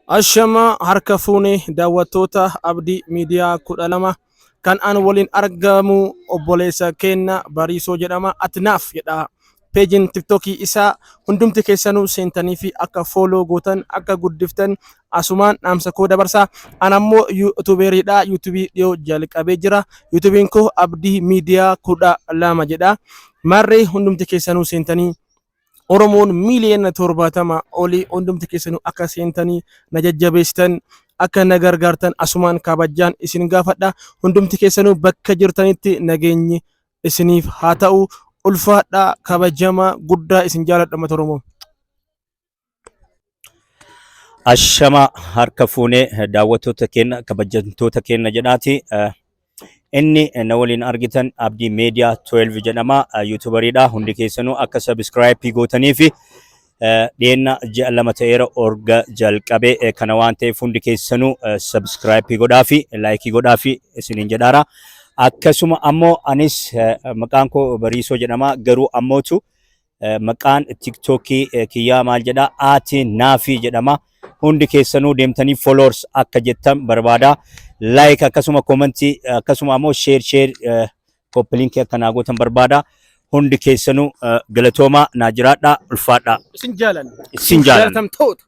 Ashama harka fuune daawwattoota Abdii Miidiyaa 12 kan an waliin argamu obboleessa keenna Bariisoo jedhama. Atnaaf jedha. Peejiin tiktookii isaa hundumti keessanuu seentanii fi akka follow gootan akka guddiftan asumaan dhaamsa koo dabarsa. An ammoo yuutubeeriidha. Yuutubii dhiyoo jalqabee jira. Yuutubiin koo Abdii Miidiyaa 12 jedha. Marree hundumti keessanuu seentanii Oromoon miiliyoona 70 olii hundumti keessanuu akka seentanii na jajjabeessitan akka na gargaartan asumaan kabajaan isin gaafadha. Hundumti keessanuu bakka jirtanitti nageenyi isiniif haa ta'u. Ulfaadhaa kabajamaa guddaa isin jaaladha uummata Oromoo. Ashama harka fuunee daawwattoota keenya kabajamtoota keenya jedhaati. Inni na waliin argitan Abdii Media 12 jedhama. Yuutubariidha. Hundi keessanuu akka sabiskiraayipii gootanii fi dhiyeenna ji'a 2 ta'eera orga jalqabe kana waan ta'eef hundi keessanuu sabiskiraayipii godhaa fi laayikii godhaa fi isiniin jedhaara. Akkasuma ammoo anis maqaan koo Bariisoo jedhama. Garuu ammootu Maqaan tiktookii kiyyaa maal jedha? Aati Naafii jedhama. Hundi keessanuu deemtanii followers akka jettan barbaada. Like akkasuma commentii akkasuma ammoo share share copy link akka naa gootan barbaada. Hundi keessanuu galatoomaa naa jiraadhaa ulfaadhaa. Isin jaalanna. Isin jaalanna. Jaalatamtoota.